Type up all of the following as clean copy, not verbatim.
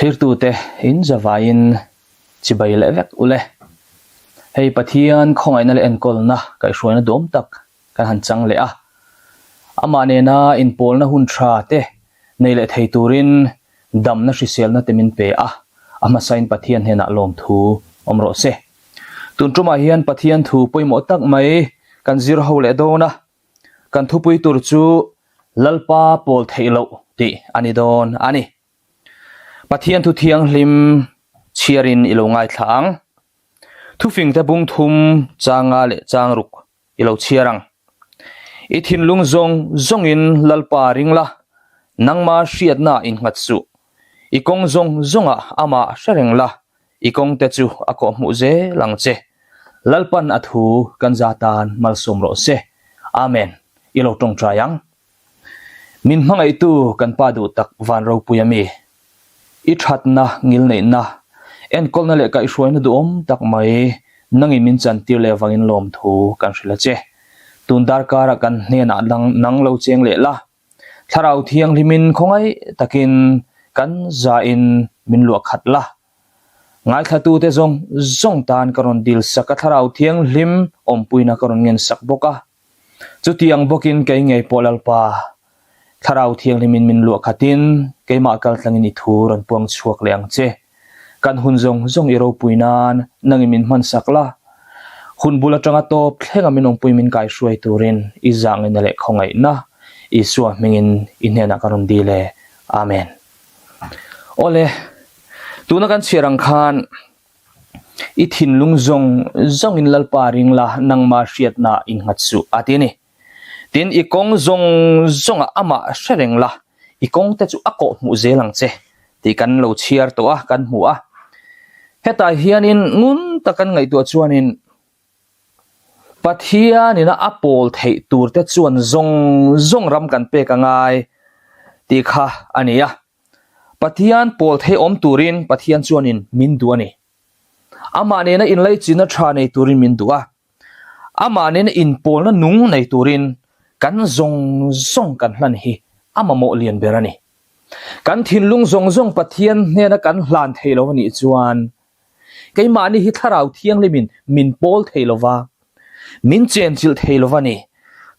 Thlirtute in zavaiin chibai leh vek ule. Hei Pathian khawngaihna leh enkawlna kaihhruaina duam tak kan han chang leh a. Amah nena inpawlna hun tha te nei leh thei turin damna hriselna te min pe a, a hmasain Pathian hnenah lawmthu awm rawh se. Tun tumah hian Pathian thu pawimawh tak mai kan zir ho leh dawn a, kan thupui tur chu Lalpa pawl theih loh tih a ni dawn a ni. Pathian thu thianghlim chhiarin i lo ngaithla ang. Thufingte bung thum changa leh changruk i lo chhiar ang. I thinlung zawng zawngin Lalpa ring la, nangma hriatna innghat suh. I kawng zawng zawngah amah hre reng la, i kawngte chu a kawhhmuh zel ang che. Lalpan a thu kan za tan malsawm rawh se. Amen. I lo tawngtai ang. Min hmangaihtu kan Pa duh tak van ropui a mi. I thatna, ngilneihna, enkawlna leh kaihhruaina duhawm tak mai nangin min chantir leh avangin lawmthu kan hrilh a che. Tun darkara kan hnenah nang lo cheng leh la, Thlarau Thianghlimin khawngaih takin kan zain min luah khat la. Ngaithlatute zawng zawng tan ka rawn dil sak a, Thlarau Thianghlim awmpuina ka rawn ngen sak bawk a. Chutiang bawkin kei ngei pawh Lalpa, Thlarau Thianghlimin min luah khatin keimah kaltlangin i thu rawn puang chhuak leh ang che. Kan hun zawng zawng i ropui nan nangin min hmansak la. Hun bul atanga tawp thlenga min awmpui min kaihruai turin i zahngina leh khawngaihna Isua hmingin i hnenah ka rawn dil e. Amen. Awle, tuna kan chhiar ang khan I thinlung zawng zawngin Lalpa ring la, nangma hriatna innghat suh, a ti a ni. Tin, i kawng zawng zawngah amah hre reng la, i kawngte chu a kawh hmuh zel ang che, tih kan lo chhiar tawh a, kan hmu a. Hetah hianin ngun tak kan ngaihtuah chuanin Pathianin a pawl theih turte chuan zawng zawng ram kan pek a ngai tih kha a ni a. Pathian pawl thei awm turin Pathian chuanin min duh a ni. Amah nena inlaichinna tha nei turin min duh a. Amah nena inpawlna nung nei turin kan zawng zawng kan hlan hi a mamawh lian ber a ni. Kan thinlung zawng zawng Pathian hnena kan hlan thei lo a nih chuan keimahni hi Thlarau Thianghlimin min pawl thei lo va, min chenchilh thei lo va ni.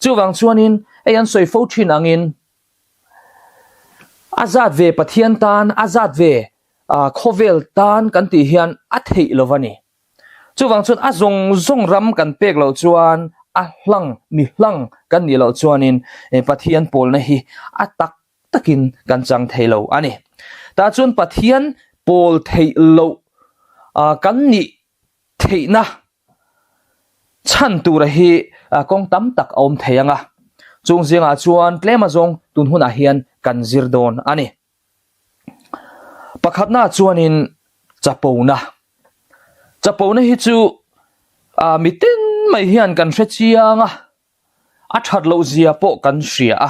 Chuvang chuanin hei an sawi fo thin angin A zat ve Pathian tan, a zat ve khawvel tan kan tih hian a theih lo va ni. Chuvang chuan a zawng zawng ram kan pek loh chuan a hlang, mi hlang kan nih loh chuanin Pathian pawlna hi a tak takin kan chang thei lo a ni. Tah chuan Pathian pawl theih loh kan nih Theihna chhan tura hi kawng tam tak a awm thei ang a, chung zingah chuan tlem azawng tun hunah hian kan zir dawn a ni. Pakhatna chuanin chapona. Chapona hi chu mitin mai hian kan hre chiang a, a that loh zia pawh kan hria a.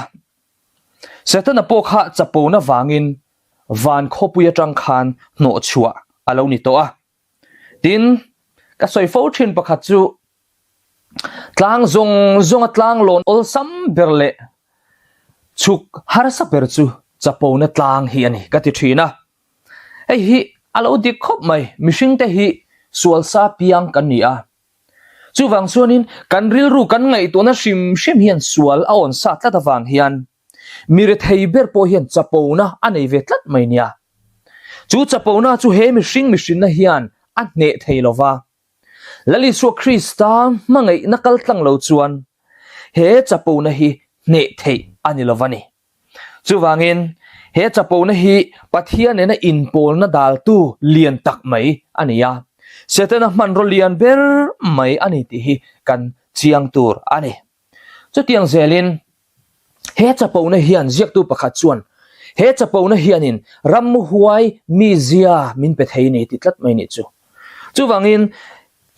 Setana pawh kha chapona vangin van khawpui atang khan hnawhchhuah a lo ni tawh a. Tin, ka sawi fo thin pakhat chu tlang zawng zawnga tlang lawn awlsam ber leh chhuk harsa ber chu chapona tlang hi a ni ka ti thin a. Hei hi a lo dik khawp mai, mihringte hi sual sa piang kan ni a. Chuvang chuanin kan rilru kan ngaihtuahna hrim hrim hian sual a awn sa tlat avang hian Mi rethei ber pawh hian chapona a nei ve tlat mai nia. Chu chapona chu he mihring mihrinna hian a hneh thei lo va. Lal Isua Krista hmangaihna kal tlang lo chuan he chapona hi hneh theih a ni lo va ni. Chuvangin, he chapona hi Pathian nena inpawlna daltu lian tak mai a ni a. Setana hmanraw lian ber mai a ni tih hi kan chiang tur a ni. Chutiang zelin, he chapona hian ziaktu pakhat chuan, He chapona hianin ramhuai mizia min pe thei ni ti tlat mai nih chu. Chuvangin,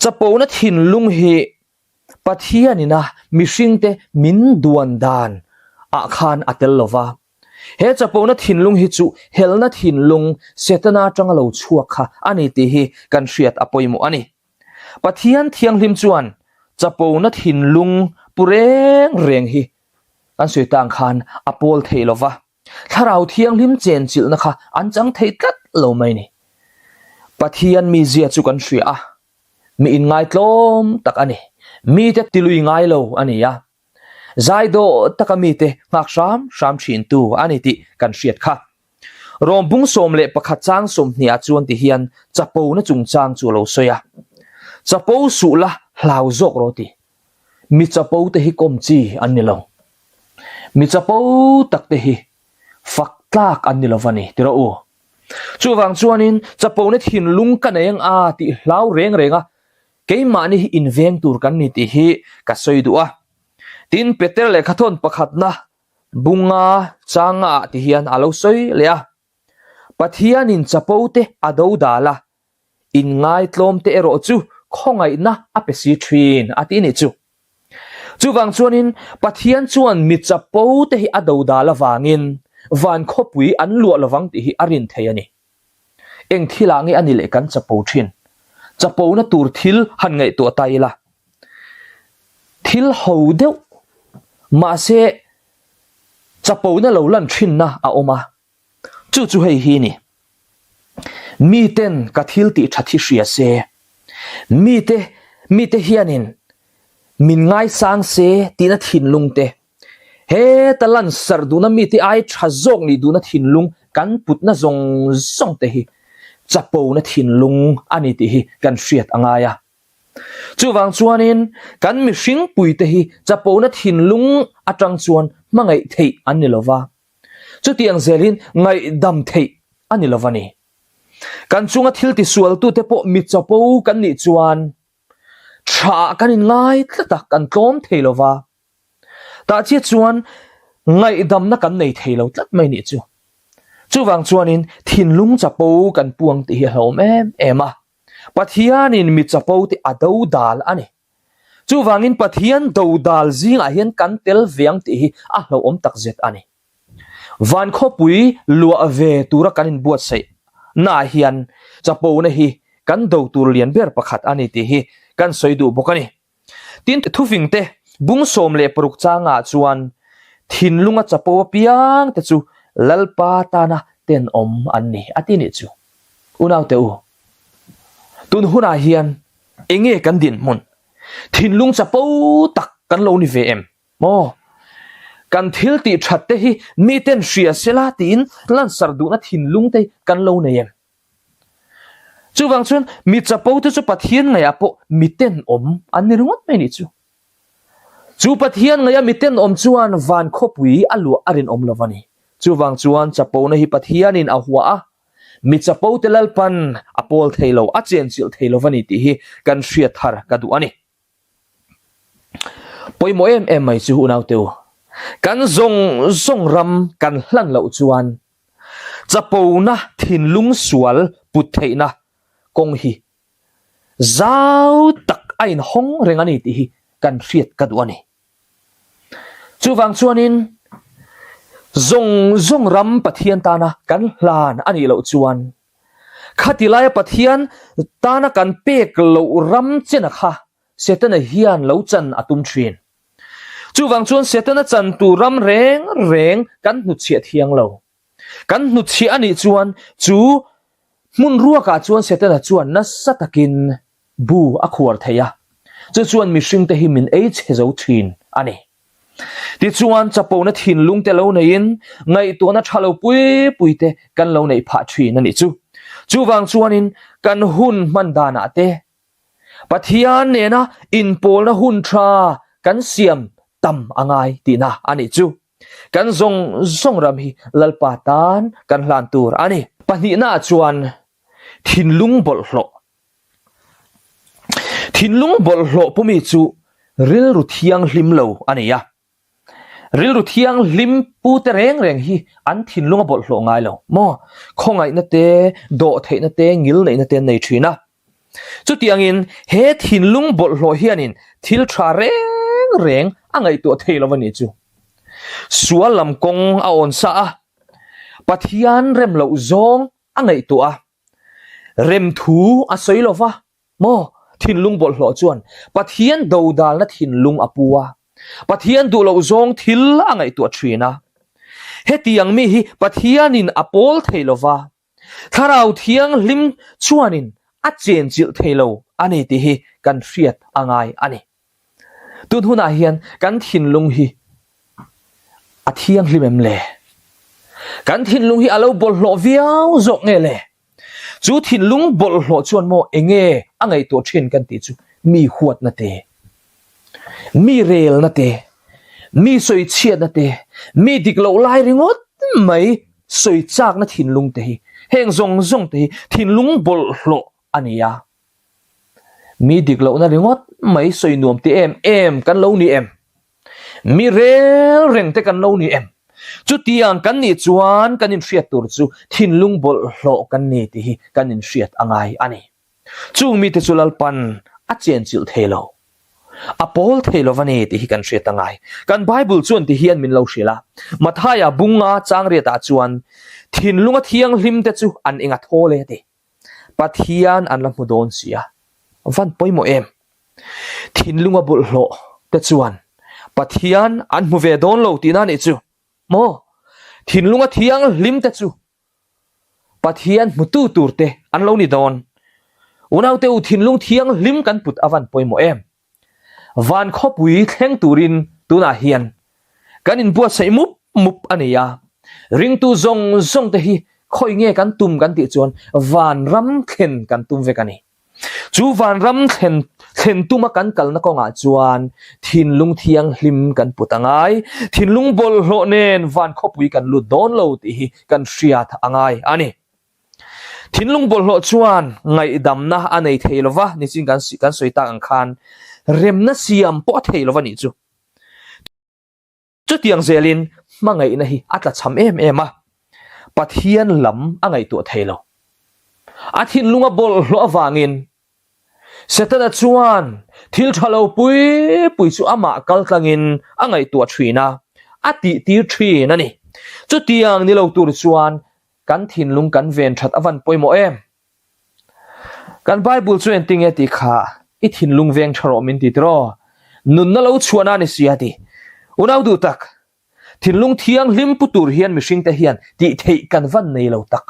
chapona thinlung hi Pathianina mihringte min duan dan ah khan a tel lova. He chapona thinlung hi chu helna thinlung Setana atanga lo chhuak kha a ni tih hi kan hriat a pawimawh a ni. Pathian thianghlim chuan chapona thinlung pu reng reng hi kan sawi tang khan a pawl thei lo va, Thlarau Thianghlim chenchilhna kha an chang thei tlat lo mai ni. Pathian mizia chu kan hria a, mi inngaitlawm tak a ni. Mite tilui ngai lo a ni a, zai dawh taka mite nghak hram hram thintu a ni tih kan hriat kha. Rawm bung 11 chang 20 ah chuan ti hian chapona chungchang chu a lo sawi a, Chapo suh la hlau zawk rawh ti. Mi chapo te hi kawm chi an ni lo. Mi chapo tak te hi fak tlak an ni lo va ni ti rawh u. Chuvang chuanin chapona thinlung ka nei ang a tih hlau reng reng a, keimahni hi inveng tur kan ni tih hi ka sawi duh a. Tin, Peter lehkhathawn pakhatna Bunga changa ah ti hian a lo sawi leh a, Pathianin chapo te a do dal a, inngaitlawm te erawh chu khawngaihna a pe si thin a ti nih chu. Chuvang chuanin Pathian chuan mi chapo te hi a do dal avangin van khawpui an luah lovang tih hi a rin thei a ni. Eng thilah nge a ni leh kan chapo thin? Chapona tur thil han ngaihtuah ta ila. Thil ho deuh mahse chapona lo lan thinna a awm a, chu chu hei hi ni. Miten ka thil tih that hi hria se, mite mite hianin min ngaisang se tihna thinlung te, Heta lansarh duhna mite ai tha zawk nih duhna thinlung kan putna zawng zawng te hi chapona thinlung a ni tih hi kan hriat a ngai a. Chuvang chuanin kan mihring puite hi chapona thinlung atang chuan hmangaih theih an ni lova, chutiang zelin ngaihdam theih a ni lova ni. Kan chunga thil tisualtute pawh mi chapo kan nih chuan tha ah kan inngai tlat a, kan tlawm thei lova. Tah chiah chuan ngaihdamna kan nei thei lo tlat mai nih chu. Chuvang chuanin thinlung chapo kan puang tih hi a hlauhawm em em a. Pathianin mi chapo te a do dal a ni. Chuvangin Pathian do dal zingah hian kan tel ve ang tih hi a hlauhawm takzet a ni. Van khawpui luah ve tura kan inbuatsaih naah hian chapona hi kan do tur lian ber pakhat a ni tih hi kan sawi duh bawk a ni. Tin, thufingte bung 16 changah chuan thinlunga chapo apiang te chu Lalpa tana tenawm an ni a ti nih chu. Unaute u, tun hunah hian enge kan dinhmun? Thinlung chapo tak kan lo ni ve em? Maw? Kan thil tih that te hi miten hria sela tiin lansar duhna thinlung te kan lo nei em? Chuvang chuan mi chapo te chu Pathian ngaihah pawh mi tenawm an ni ringawt mai nih chu. Chu Pathian ngaiha mi tenawm chuan van khawpui a luah a rinawm lo a ni. Chuvang chuan chapona hi Pathianin a hua a, mi chapo te Lalpan a pawl thei lo, a chenchilh thei lo a ni tih hi kan hriat thar ka duh a ni. Pawimawh em em mai chu unaute u, kan zawng zawng ram kan hlan loh chuan Chapona thinlung sual put theihna kawng hi zau tak a inhawng reng a ni tih hi kan hriat ka duh a ni. Chuvang chuanin zawng zawng ram Pathian tana kan hlan a nih loh chuan khati laia Pathian tana kan pek loh ram chena kha Setana hian lo chan a tum thin. Chuvang chuan Setana chan tur ram reng reng kan hnutchhiah thiang lo. Kan hnutchhiah a nih chuan chu hmun ruakah chuan Setana chuan nasa takin bu a khuar thei a, chu chuan mihringte hi min ei chhe zo thin a ni. Tichuan chapona thinlung te lo neiin ngaihtuahna tha lo pui pui te kan lo neih phah thin a nih chu. Chuvang chuanin kan hun hman danah te Pathian nena inpawlna hun tha kan siam tam a ngai tihna a nih chu. Kan zawng zawng ram hi Lalpa tan kan hlan tur a ni. Pahnihnaah chuan thinlung bawlhhlawh. Thinlung bawlhhlawh pumi chu rilru thianghlim lo a ni a. Rilru thianghlim pute reng reng hi an thinlung a bawlhhlawh ngai lo maw? Khawngaihna te, dawhtheihna te, ngilneihna te an nei thin a. Chutiangin he thinlung bawlhhlawh hianin thil tha reng reng a ngaihtuah thei lo a nih chu. Sual lam kawng a awn sa a, Pathian rem loh zawng a ngaihtuah a, rem thu a sawi lo va, Maw? Thinlung bawlhhlawh chuan Pathian dodalna thinlung a pu a, Pathian duh loh zawng thil a ngaihtuah thin a. Hetiang mi hi Pathianin a pawl thei lo va. Thlarau Thianghlim chuanin a chenchilh thei lo a ni tih hi kan hriat a ngai a ni. Tun hunah hian kan thinlung hi a thianghlim em le? Kan thinlung hi a lo bawlhhlawh viau zawk nge le? Chu thinlung bawlhhlawh chuan maw enge a ngaihtuah thin kan tih chu mi huatna te, mi relna te, mi sawi chhiatna te, mi dik loh lai ringawt mai sawi chakna thinlung te hi, heng zawng zawng te hi thinlung bawlhhlawh a ni a. Mi dik lohna ringawt mai sawi nuam ti em em kan lo ni em? Mi rel reng te kan lo ni em? Chutiang kan nih chuan kan inhriat tur chu thinlung bawlhhlawh kan ni tih hi kan inhriat a ngai a ni. Chung mite chu Lalpan a chenchilh thei lo, a pawl thei lo va ni tih hi kan hriat a ngai. Kan Bible chuan ti hian min lo hrilh a, Mathaia bunga changriatah chuan thinlunga thianghlim te chu an enga thawl e a ti. Pathian an la hmu dawn si a, van pawimawh em? Thinlunga bawlhhlawh te chuan Pathian an hmu ve dawn lo tihna a nih chu maw? Thinlunga thianghlim te chu Pathian hmutu tur te an lo ni dawn. Unaute u thinlung thianghlim kan put a van pawimawh em? Van khawpui thleng turin tunah hian kan inbuatsaih mup mup a ni a, ringtu zawng zawng te hi khawi nge kan tum kan tih chuan vanram thlen kan tum vek a ni. Chu vanram thlen thlen tuma kan kalna kawngah chuan thinlung thianghlim kan put a ngai, thinlung bawlhhlawh nen van khawpui kan lut dawn lo tih hi kan hriat a ngai a ni. Thinlung bawlhhlawh chuan ngaihdamna a nei thei lo va, nichin kan kan sawi tak ang khan remna siam pawh a thei lo va nih chu. Chutiang zelin hmangaihna hi a tlachham em em a, Pathian lam a ngaihtuah thei lo. A thinlunga bawlhhlawh avangin Setana chuan thil tha lo pui pui chu amah kal tlangin a ngaihtuah thin a, a tihtir thin a ni. Chutiang ni lo tur chuan Kan thinlung kan ven that a van pawimawh em? Kan Bible chu engtin nge tih kha i thinlung veng tha rawh min ti tiraw? Nunna lo chhuahna a ni si a ti. Unau duh tak, thinlung thianghlim pu tur hian mihringte hian tih theih kan van nei lo tak.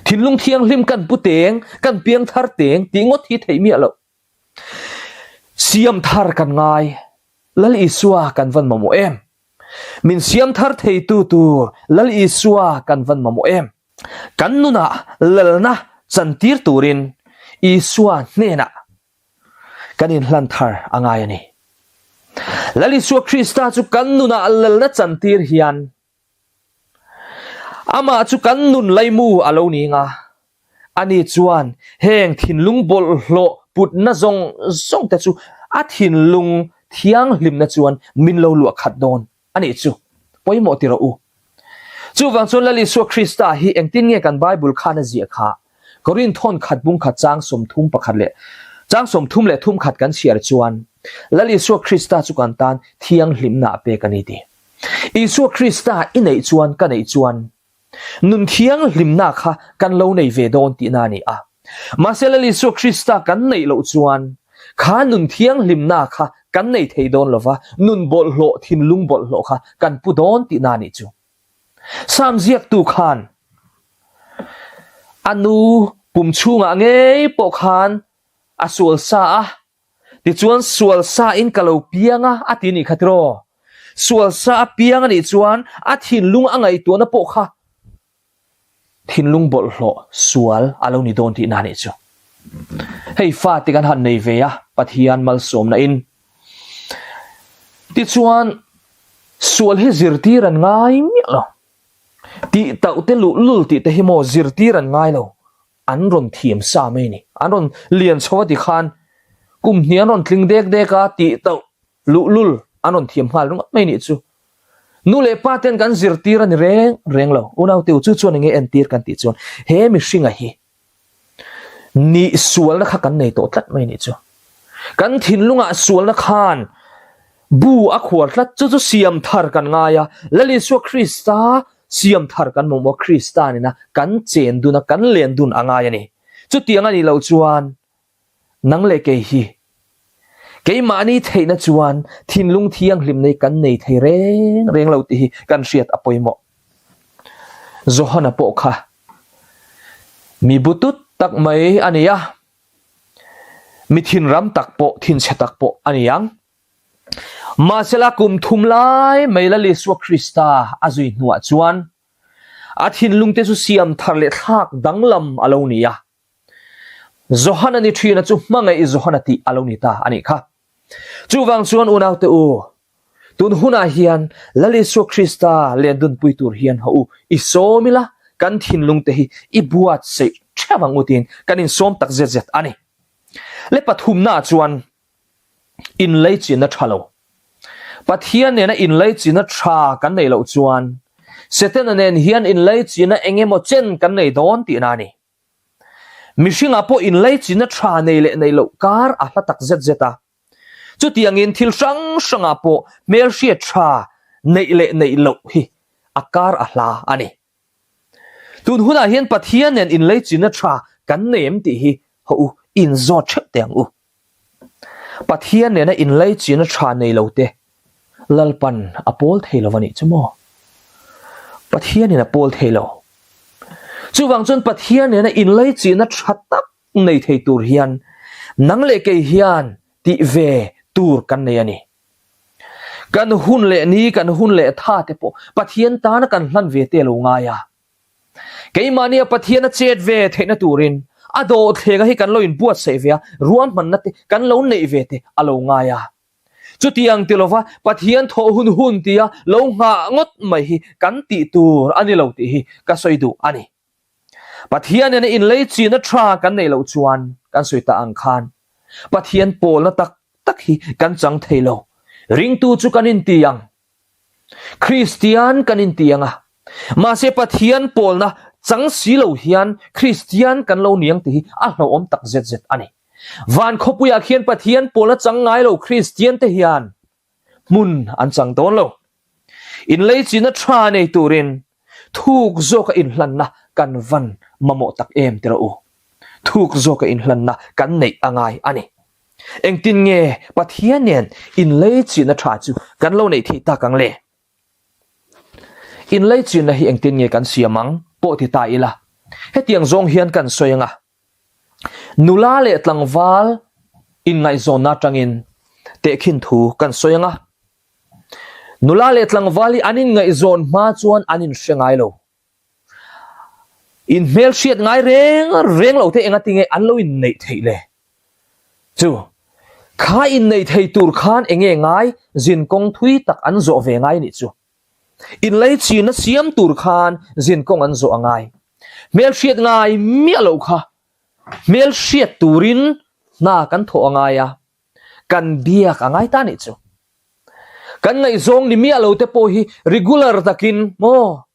Thinlung thianghlim kan pu teng, kan piang thar teng tih ngawt hi theih miah loh. Siam thar kan ngai, Lal Isua kan van mamawh em? Min siam thar theitu tur Lal Isua kan van mamawh em? Kan nunah lalna chantir turin Isua hnenah kan inhlan thar a ngai a ni. Lal Isua Krista chu kan nunah lalna chantir hian Amah chu kan nun laimu a lo ning a, ani chuan heng thinlung bawlhhlawh putna zawng zawng te chu a thinlung thianghlimna chuan min lo luah khat dawn a nih chu. Pawimawh ti rawh u. Chuvang chuan Lal Isua Krista hi engtin nge kan Bible khan a ziah kha? Korinth thawn khat bung khat chang 31 leh chang 33 khat kan chhiar chuan Lal Isua Krista chu kan tan thianghlimna a pek a ni ti. Isua Krista i neih chuan ka neih chuan nun thianghlimna kha kan lo nei ve dawn tihna a ni a. Mahse Lal Isua Krista kan neih loh chuan kha nun thianghlimna kha kan nei thei dawn lova, nun bawlhhlawh, thinlung bawlhhlawh kha kan pu dawn tihna a nih chu. Sam ziaktu khan a nu pum chhungah ngei pawh khan a sual sa a, Tichuan sual sa in ka lo piang a, a ti nih kha tiraw? Sual sa a piang a nih chuan a thinlung a ngaihtuahna pawh kha thinlung bawlhhlawh sual a lo ni dawn tihna a nih chu. Hei fate kan han nei ve a, Pathian malsawmna in. Tichuan sual hi zirtir an ngai miah lo. Tih tauh te luhlul tih te hi maw zirtir an ngai lo. An rawn thiam sa mai a ni. An rawn lian chho a ti khan kum hnih an rawn tling dek dek a tih tauh luhlul an rawn thiam nghal ringawt mai a nih chu. Nu leh pa ten kan zirtir a ni reng reng lo. Unaute u chu chuan enge entir kan tih chuan he mihringa hi nih sualna kha kan nei tawh tlat mai a nih chu. Kan thinlungah sualna khan bu a khuar tlat chu chu siam thar kan ngai a, Lal Isua Krista siam thar kan mamawh a, Krista nena kan chen dun a, kan len dun a ngai a ni. Chutiang a nih loh chuan nang leh kei hi keimahni theihna chuan thinlung thianghlim nei kan nei thei reng reng lo tih hi kan hriat a pawimawh. Johana pawh kha. Mi butut tak mai a ni a, mi thinram tak pawh, thinchhe tak pawh a ni ang. Mahsela kum thum lai mai Lal Isua Krista a zui hnuah chuan a thinlungte chu siam thar leh thlak danglam a lo ni a. Johana ni ṭhina chu hmangaih Johana tih a lo ni ta a nih kha. Chuvang chuan unaute u, tun hunah hian Lal Isua Krista lendunpui tur hian haw u, i sawm ila, kan thinlungte hi i buatsaih ṭheuh ang u tiin kan insawm tak zet zet a ni. Le pathumnaah chuan inleichina ṭha lo. Pathian nena inleichina ṭha kan neih loh chuan Setana nen hian inleichina eng emaw chen kan nei dawn tihna a ni. Mihringah pawh inleichina ṭha nei leh neih loh kar a hla tak zet zet a. Chutiangin thil hrang hrangah pawh hmelhriat ṭha neih leh neih loh hi a kar a hla a ni. Tun hunah hian Pathian nen inleichina ṭha kan nei em tih hi haw u inzawt ṭheuh teh ang u. Pathian nena inleichina ṭha nei lo te Lalpan a pawl thei lo a nih chu maw? Pathianin a pawl thei lo. Chuvang chuan Pathian nena inleichina ṭha tak nei thei tur hian nang leh kei hian tih ve tur kan nei a ni. Kan hun leh ni, kan hun leh tha te pawh Pathian tana kan hlan ve te lo ngai a. Keimahnia Pathian a chet ve theihna turin a dawhthlenga hi kan lo inbuatsaih ve a, ruahmanna te kan lo neih ve te a lo ngai a. Chutiang ti lova Pathian thawh hun hun tia lo nghah ngawt mai hi kan tih tur a ni lo tih hi ka sawi duh a ni. Pathian nena inlei china tha kan neih loh chuan kan sawi ta ang khan Pathian pawlna tak tak hi kan chang thei lo. Ringtu chu kan inti ang. Kristian kan inti ang a. Mahse Pathian pawlna chang si lo hian Kristian kan lo ni ang tih hi a hlauhawm tak zet zet a ni. Van khawpuiah khian Pathian pawlna chang ngai lo Kristian te hian hmun an chang dawn lo. Inleichina tha nei turin thuk zawka inhlanna kan van mamawh tak em ti rawh u. Thuk zawka inhlanna kan neih a ngai a ni. Engtin nge Pathian nen inleichina tha chu kan lo neih theih tak ang le? Inleichina hi engtin nge kan siam ang pawh ti ta ila, hetiang zawng hian kan sawi ang a. Nula leh tlangval inngaihzawnna atangin tehkhin thu kan sawi ang a. Nula leh tlangval hi an inngaihzawn hma chuan an inhre ngai lo. Inhmelhriat ngai reng reng lo te engati nge an lo inneih theih le? Chu, kha inneih thei tur khan enge ngai zinkawng thui tak an zawh ve ngai nih chu. Inleichina siam tur khan zinkawng an zawh a ngai. Hmelhriat ngai miah loh kha hmelhriat turin hna kan thawh a ngai a, kan biak a ngai ta nih chu. Kan ngaihzawng ni miah lo te pawh hi regular takin maw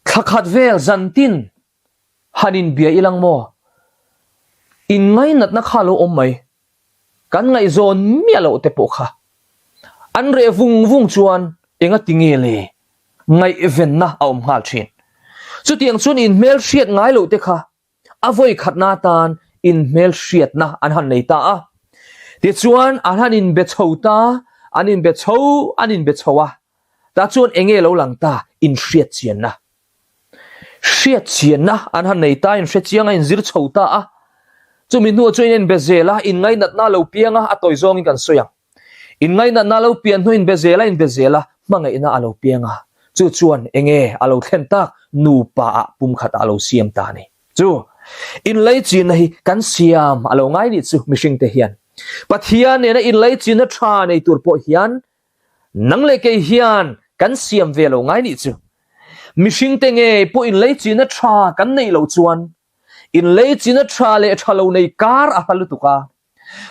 Thla khat vel zantin han inbia ilang maw? Inngainatna kha lo awm mai. Kan ngaihzawn miah loh te pawh kha. An reh vung vung chuan enga ti nge le? Ngaihvenna a awm nghal thin. Chutiang chuan inhmelhriat ngai loh te kha A vawi khatna atan inhmelhriatna an han nei ta a. Tichuan an han inbe chho ta, an inbe chho, an inbe chho a. Tah chuan eng nge lo lang ta? Inhriatchianna. Hriatchianna an han nei ta, inhrechiang a inzir chho ta a. Chumi hnuah chuan in inbe zel a, inngainatna a lo piang a, a tawi zawngin kan sawi ang. Inngainatna a lo pian hnu inbe zel a inbe zel a, hmangaihna a lo piang a, chu chuan enge a lo thlen tak nupa ah pumkhat ah a lo siam ta a ni. Chu inleichinna hi kan siam a lo ngai nih chu mihringte hian. Pathian nena inleichinna tha nei tur pawh hian nang leh kei hian kan siam ve lo ngai nih chu. Mihringte ngei pawh inleichinna tha kan neih loh chuan inleichinna tha leh tha lo nei kar a hla lutuk a.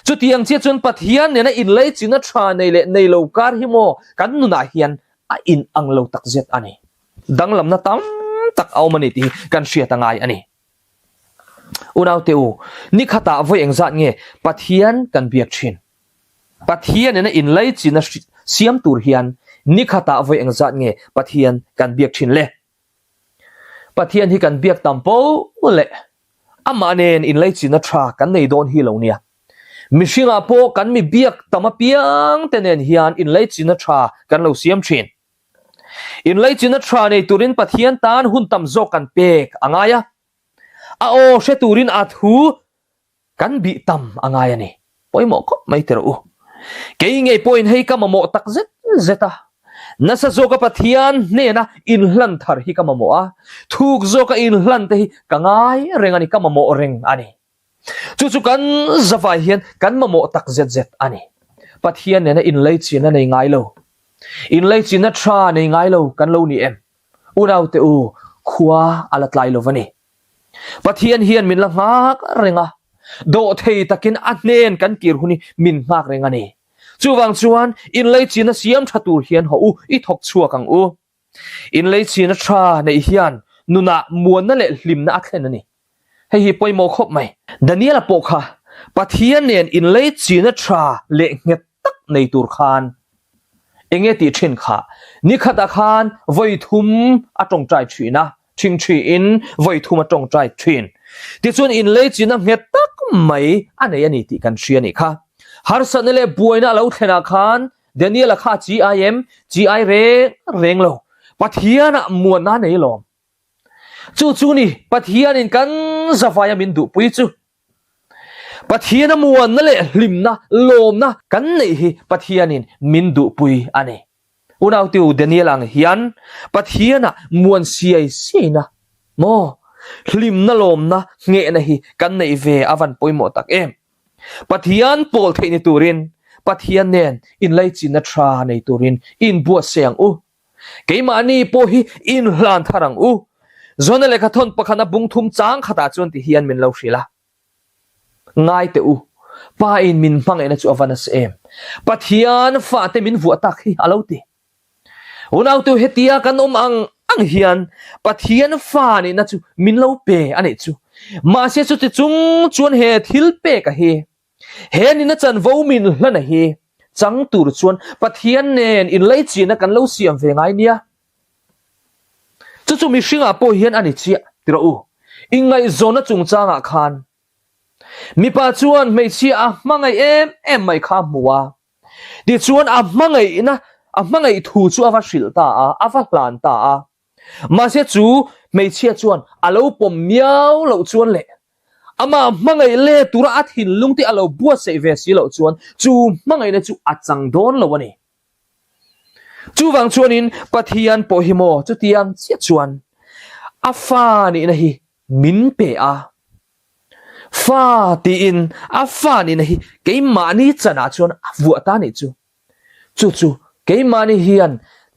Chutiang chiah chuan Pathian nena inleichina tha nei leh nei lo kar hi maw kan nunah hian a inang lo takzet a ni. Danglamna tam tak a awm a ni tih hi kan hriat a ngai a ni. Unaute u, nikhatah vawi engzat nge Pathian kan biak thin? Pathian nena inleichina siam tur hian nikhatah vawi engzat nge Pathian kan biak thin le? Pathian hi kan biak tam po leh amah nen inleichina tha kan nei dawn hi lo nia. Mihringah pawh kan mi biak tam apiang te nen hian inleichina tha kan lo siam thin. Inleichina tha nei turin Pathian tan hun tam zawk kan pek a ngai a. A aw hre turin a thu kan bih tam a ngai a ni. Pawimawh khawp mai ti rawh u. Kei ngei pawhin hei ka mamawh tak zet zet a. Nasa zawka Pathian hnena inhlan thar hi ka mamawh a, thuk zawka inhlan te hi ka ngai reng a ni, ka mamawh reng a ni. Chu chu kan zavai hian kan mamawh tak zet zet a ni. Pathian nena inleichina nei ngai lo, inleichina tha nei ngai lo kan lo ni em? Unaute u, khua a la tlai lo va ni. Pathian hian min la nghak reng a, dawhthei takin a hnen kan kir hun hi min nghak reng a ni. Chuvang chuan inleichina siam tha tur hian haw u, i thawk chhuak ang u. Inleichina tha neih hian nunah muanna leh hlimna a thlen a ni. Hei hi pawimawh khawp mai. Daniela pawh kha Pathian nen inleichina tha leh nghet tak nei tur khan enge tih thin kha nikhatah khan vawi thum a tawngtai thin a, thingthiin vawi thum a tawngtai thin. Tichuan inleichina nghet tak mai a nei a ni tih kan hria nih kha. Harsatna leh buaina a lo thlenah khan Daniela kha chi ai em? Chi ai reng reng lo. Pathianah muanna a nei lawm. Chu chu ni Pathianin kan zavaia min duhpui chu. Pathiana muanna leh hlimna, lawmna kan neih hi Pathianin min duhpui a ni. Unautiu Daniel ang hian Pathiana muan siai siaina maw hlimna lawmna nghehna hi kan neih ve a van pawimawh tak em. Pathian pawl theih ni turin Pathian nen inlaichinna tha nei turin inbuatsaih ang u. Keimahni pawh hi inhlan thar ang u. Zona lehkhathawn pakhatna bung thum chang khatah chuan ti hian min lo hrilh a. Ngai teh u, Pa in min hmangaihna chu a va nasa em? Pathian fate min vuah tak hi a lo ti. Unautu hetia kan awm ang ang hian Pathian fa nihna chu min lo pe a nih chu. Mahse chuti chung chuan he thil peka hi He nina chanvo min hlana hi chang tur chuan Pathian nen inleichina kan lo siam ve ngai nia. Chu chu mihringah pawh hian a ni chiah ti rawh u. Inngaihzawnna chungchangah khan mipa chuan hmeichhia a hmangaih em em mai kha a hmu a, tichuan a hmangaihna a hmangaih thu chu a va hrilh ta a, a va hlan ta a. Mahse chu hmeichhia chuan a lo pawm miau loh chuan leh amah hmangaih let tura a thinlung te a lo buatsaih ve si loh chuan chu hmangaihna chu a chang dawn lo a ni. Chuvang chuanin Pathian pawh hi maw chutiang chiah chuan a fa nihna hi min pe a. Fa tiin a fa nihna hi keimahni chanah chuan a vuah ta nih chu. Chu chu keimahni hian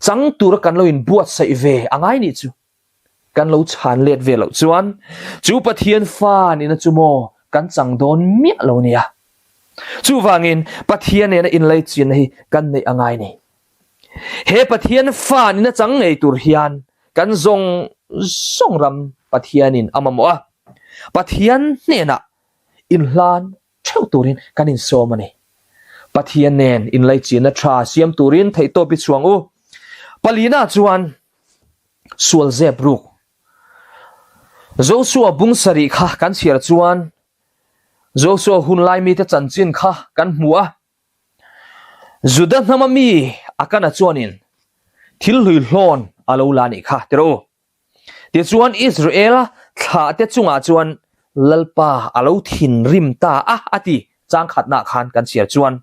chang tura kan lo inbuatsaih ve a ngai nih chu. Kan lo chhan let ve loh chuan chu Pathian fa nihna chu maw kan chang dawn miah lo nia. Chuvangin Pathian nena inlaichinna hi kan neih a ngai ni. He Pathian fa nihna chang ngei tur hian kan zawng zawng ram Pathianin a mamawh a. Pathian hnenah inhlan theuh turin kan insawm a ni. Pathian nen inlaichinna tha siam turin theihtawp i chhuang u. Palina chuan sual zep ruk. Joshua bung sarih kha kan chhiar chuan Joshua hun lai mite chanchin kha kan hmu a. Juda hnama mi Akana chuanin thil hlui hlawn a lo la nih kha ti rawh u. Tichuan Israela thlahte chungah chuan Lalpa a lo thinrim ta a, a ti. Chang khatnaah khan kan chhiar chuan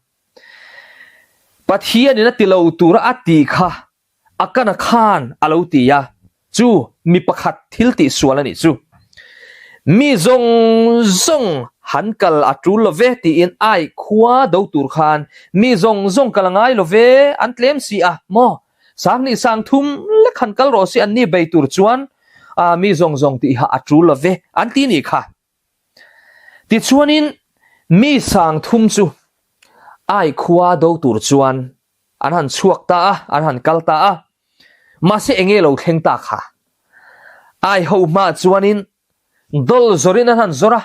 Pathianin a ti lo tura a tih kha a kana khan a lo ti a, chu mi pakhat thil tih sual a nih chu. Mi zawng zawng han kal a tul lo ve tiin ai khua do tur khan mi zawng zawng kal a ngai lo ve, an tlem si a maw? Sanghnih sang thum lek han kal rawh se an ni bei tur chuan a mi zawng zawng tih ha a tul lo ve an ti nih kha. Tichuanin mi sang thum chu ai khua do tur chuan an han chhuak ta a, an han kal ta a. Mahse enge lo thleng ta kha? Ai ho hma chuanin dawl zawrin an han zawr a,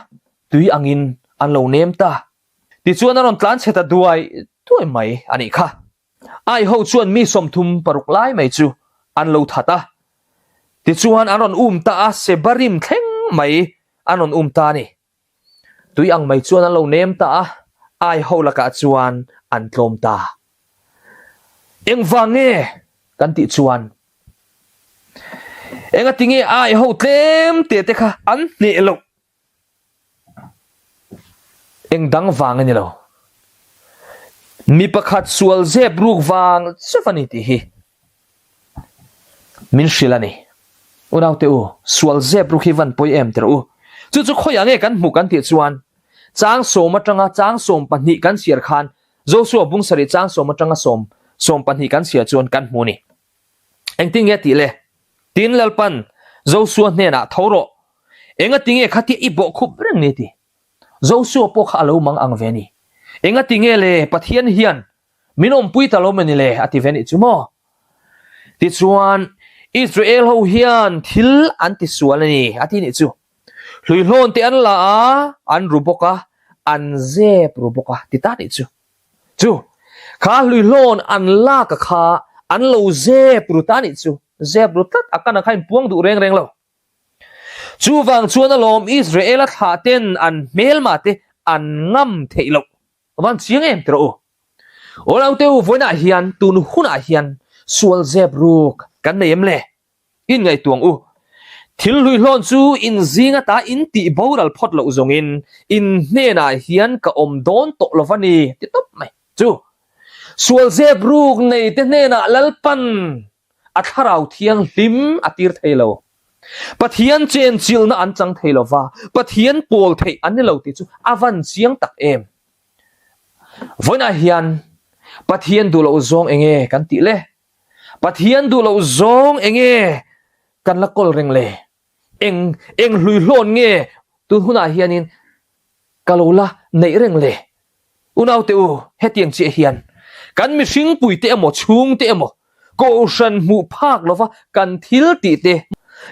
tui angin an lo nem ta. Tichuan a rawn tlan chhe ta duai duai mai a nih kha. Ai ho chuan mi 36 lai mai chu an lo that a, tichuan an rawn um ta a, Sebarim thleng mai an rawn um ta a ni. Tui ang mai chuan an lo nem ta a, ai ho lakah chuan an tlawm ta. Engvang nge kan tih chuan engatinge ai ho tlem te te kha an hneh loh? Eng dang vang a ni lo. Mi pakhat sual zep ruk vang chauh a ni tih hi min hrilh a ni. Unaute u, sual zep ruk hi van pawi em tirh u. Chu chu khawiah nge kan hmuh kan tih chuan chang sawm atanga chang 12 kan chhiar khan Joshua bung sarih chang sawm atanga sawm 12 kan chhiar chuan kan hmu a ni. Engtin nge tih le? Tin Lalpan Joshua hnenah tho rawh. Engati nge khatia i bawhkhup reng ni ti? Joshua pawh kha a lo mang ang ve ni. Engati nge le Pathian hian min awmpui ta lo mawni le a ti ve nih chu maw? Tichuan Israel ho hian thil an ti sual a ni a ti nih chu. Hluihlawn te an la a, an ru bawk a, an zep ru bawk a ti ta nih chu. Chu, kha hluihlawn an lak a kha an lo zep ru ta nih chu. Zep ru tlat a kan a kha inpuang duh reng reng lo. Chuvang chuan alawm Israel-a thlah ten an hmelma te an ngam theih loh. Van chiang em tirh u. Aw lo te u vawiinah hian tun hunah hian sual zep ruk kan nei em le? In ngaihtuang u. Thil hluihlawn chu in zing ata in tih boral phawt loh zawngin in hnenah hian ka awm dawn tawh lo va ni ti tawp mai. Chu sual zep ruk nei te hnenah Lalpan a thlarau thianghlim a tir thei lo. Pathian chenchilhna an chang thei lo va, Pathian pawl theih an ni lo tih chu a van chiang tak em. Vawiinah hian Pathian duh loh zawng eng nge kan tih le? Pathian duh loh zawng eng nge kan la kawl reng le? Eng eng hluihlawn nge tun hunah hianin ka lo la neih reng le? Unaute u, hetiang chiah hian kan mihring puite emaw chhungte emaw kohhran hmuh phak lova kan thil tih te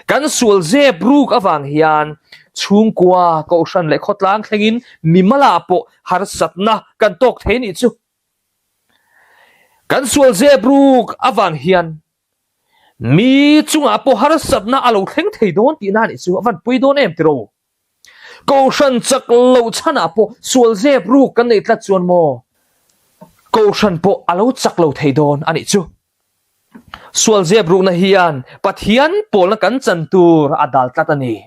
kan sual zep ruk avang hian chhungkua, kohhran leh khawtlang thlengin mimalah pawh harsatna kan tawk thei nih chu. Kan sual zep ruk avang hian mi chungah pawh harsatna a lo thleng thei dawn tihna nih chu a van pui dawn em tiraw? Kohhran chak loh chhanah pawh sual zep ruk kan neih tlat chuan maw Kohhran pawh a lo chak lo thei dawn a nih chu. Sual zep rukna hian Pathian pawlna kan chan tur a dal tlat a ni.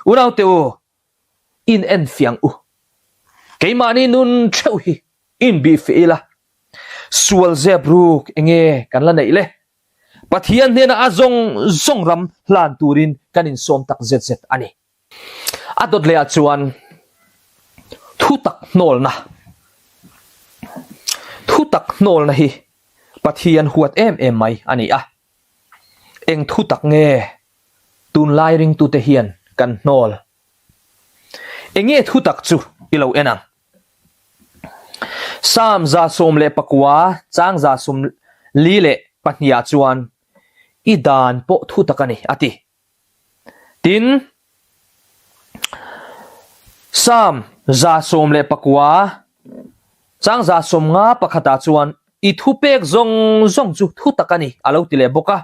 Unaute u, in enfiang u. Keimahni nun theuh hi inbihfiah ila, sual zep ruk enge kan la neih le? Pathian hnenah a zawng zawng ram hlan turin kan insawm tak zet zet a ni. A dawt lehah chuan thutak hnawlna, thutak hnawlna hi Pathian huat em em mai a ni a. Eng thutak nge tunlai ringtute hian kan hnawl? Enge thutak chu i lo en ang? Psalm 119 chang 42 ah chuan i dan pawh thutak a ni a ti. Tin, Psalm 119 chang 51 ah chuan i thupek zawng zawng chu thutak a ni a lo ti leh bawk a.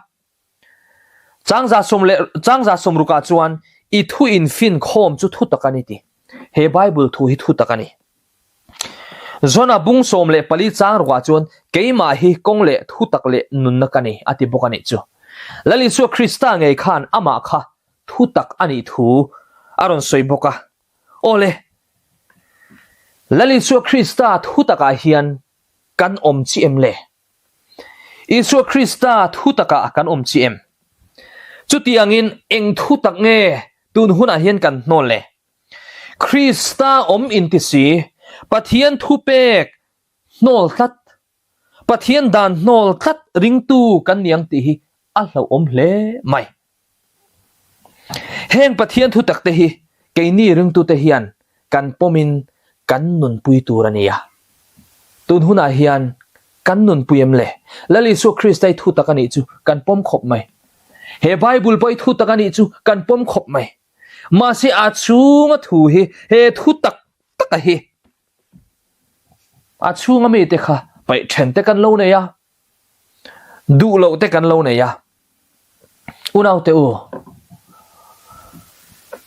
Chang 10 leh chang 60 ah chuan i thu infin khawm chu thu tak a ni ti. He Bible thu hi thu tak a ni. Jona bung 14 chang rukah chuan keimah hi kawng leh thu tak leh nunna ka ni a ti bawk a nih chu. Lal Isua Krista ngei khan amah kha thu tak a nih thu a rawn sawi bawk a. Awle, Lal Isua Krista thu takah hian kan awm chi em le? Isua Krista thu takah kan awm chi em? Chutiangin eng thu tak nge tun hunah hian kan hnawl le? Krista awm inti si, Pathian thupek hnawl tlat, Pathian dan hnawl tlat ringtu kan ni ang tih hi a hlauhawm hle mai. Heng Pathian thu takte hi keini ringtute hian kan pawmin kan nunpui tur a ni a. Tun hunah hian kan nunpui em le? Lal Isua Krista i thu tak a nih chu kan pawm khawp mai. He Bible pawh i thu tak a nih chu kan pawm khawp mai. Mahse a chhunga thu hi he thu tak taka hi a chhunga mite kha paih then te kan lo nei a. Duh loh te kan lo nei a. Unaute u,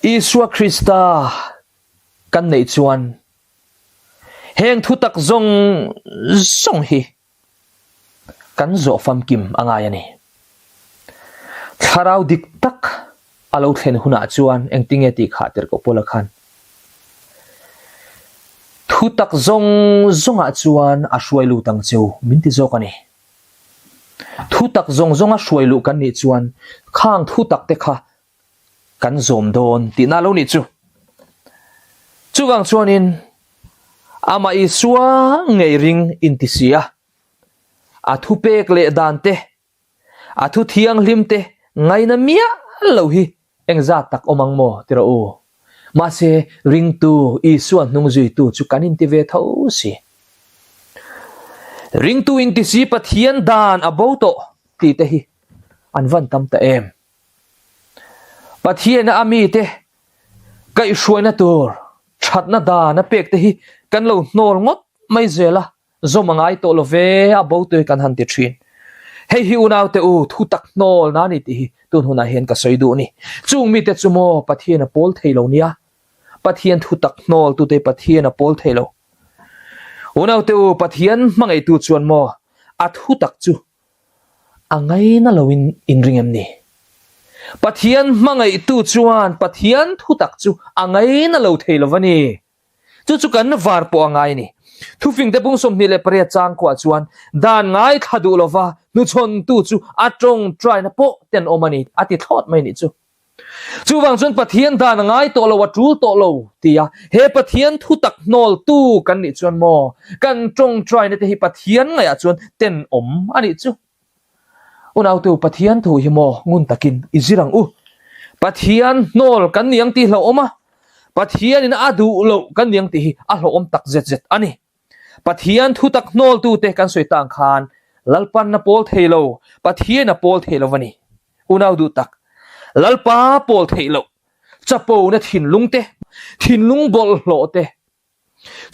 Isua Krista kan neih chuan heng thu tak zawng zawng hi kan zawh famkim a ngai a ni. Thlarau dik tak a lo thlen hunah chuan engtinge tih khah tirhkoh Paula khan. Thutak zawng zawngah chuan a hruai lut ang cheu min ti zawk a ni. Thutak zawng zawnga hruai luh kan nih chuan khang thutak te kha kan zawm dawn tihna lo nih chu. Chuvang chuanin amah Isua ngei ring inti si a, a thupek leh dan te, a thu thianghlim te ngaina miah lo hi engzat tak awm ang maw ti rawh u. Mahse ringtu Isua hnung zuitu chu kan inti ve tho si. Ringtu inti si Pathian dan a bo tawh tih te hi an van tam ta em. Pathiana a mite kaihhruaina tur thatna dan a pek te hi kan lo hnawl ngawt mai zel a, zawm a ngai tawh lo ve a bo tui kan han ti thin. Hei hi unaute u thu tak hnawl na ni tih hi tun hunah hian ka sawi duh a ni. Chung mite chu maw Pathian a pawl thei lo nia? Pathian thu tak hnawl tute Pathian a pawl thei lo. Unaute u Pathian hmangaihtu chuan maw a thu tak chu A ngaina loin inring em ni? Pathian hmangaihtu chuan Pathian thutak chu a ngaina lo thei lo va ni. Chu chu kan var pawh a ngai a ni. Thufingte pung 28 chang kuah chuan dan ngaithla duh lova hnuchhawntu chu a tawngtaina pawh tenawm a ni a ti thlawt mai nih chu. Chuvang chuan Pathian dan a ngai tawh lo, a tul tawh lo tia he Pathian thutak hnawltu kan nih chuan maw kan tawngtaina te hi Pathian ngaihah chuan tenawm a nih chu. Unautu Pathian thu hi maw ngun takin i zir ang u. Pathian hnawl kan ni ang tih hlauhawm a, Pathianin a duh loh kan ni ang tih hi a hlauhawm tak zet zet a ni. Pathian thutak hnawltute kan sawi tang khan Lalpan a pawl thei lo, Pathian a pawl thei lo a ni. Unau duh tak, Lalpa pawl theih loh, chapona thinlung te, thinlung bawlhhlawh te,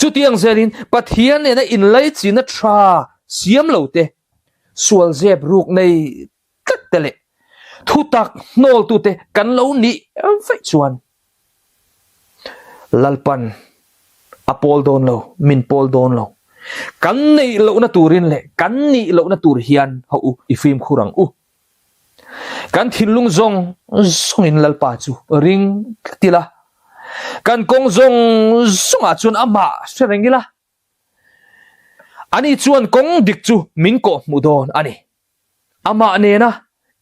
chutiang zelin Pathian nena inlaichinna tha siam lo te, sual zep ruk nei tlat te leh thutak hnawltute kan lo nih vaih chuan Lalpan a pawl dawn lo, min pawl dawn lo. Kan neih lohna turin leh kan nih lohna tur hian ho u i fimkhur ang u. Kan thinlung zawng zawngin Lalpa chu ring tlat ila, kan kawng zawng zawngah chuan amah hre reng ila, ani chuan kawng dik chu min kawhhmuh dawn a ni. Amah nena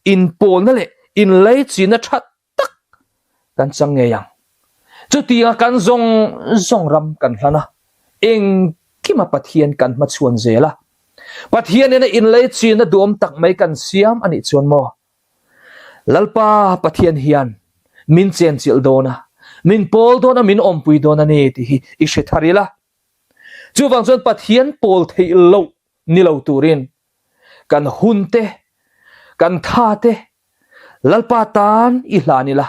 inpawlna leh inlaichinna that tak kan chang ngei ang. Chutianga kan zawng zawng ram kan hlan a, engkima Pathian kan hmachhuan zel a, Pathian nena inlaichinna duhawm tak mai kan siam a nih chuan maw? Lalpa Pathian hian min chenchilh dawn a, min pawl dawn a, min awmpui dawn a ni tih hi i hre thar ila. Chuvang chuan Pathian pawl theih loh ni lo turin kan hun te, kan tha te Lalpa tan i hlan ila,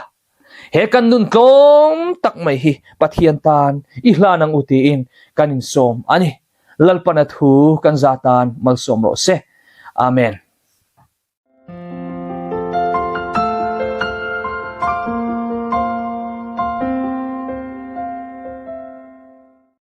he kan nun tlawm tak mai hi Pathian tan i hlan ang u tiin kan insawm a ni. Lalpana thu kan za tan malsawm rawh se. Amen.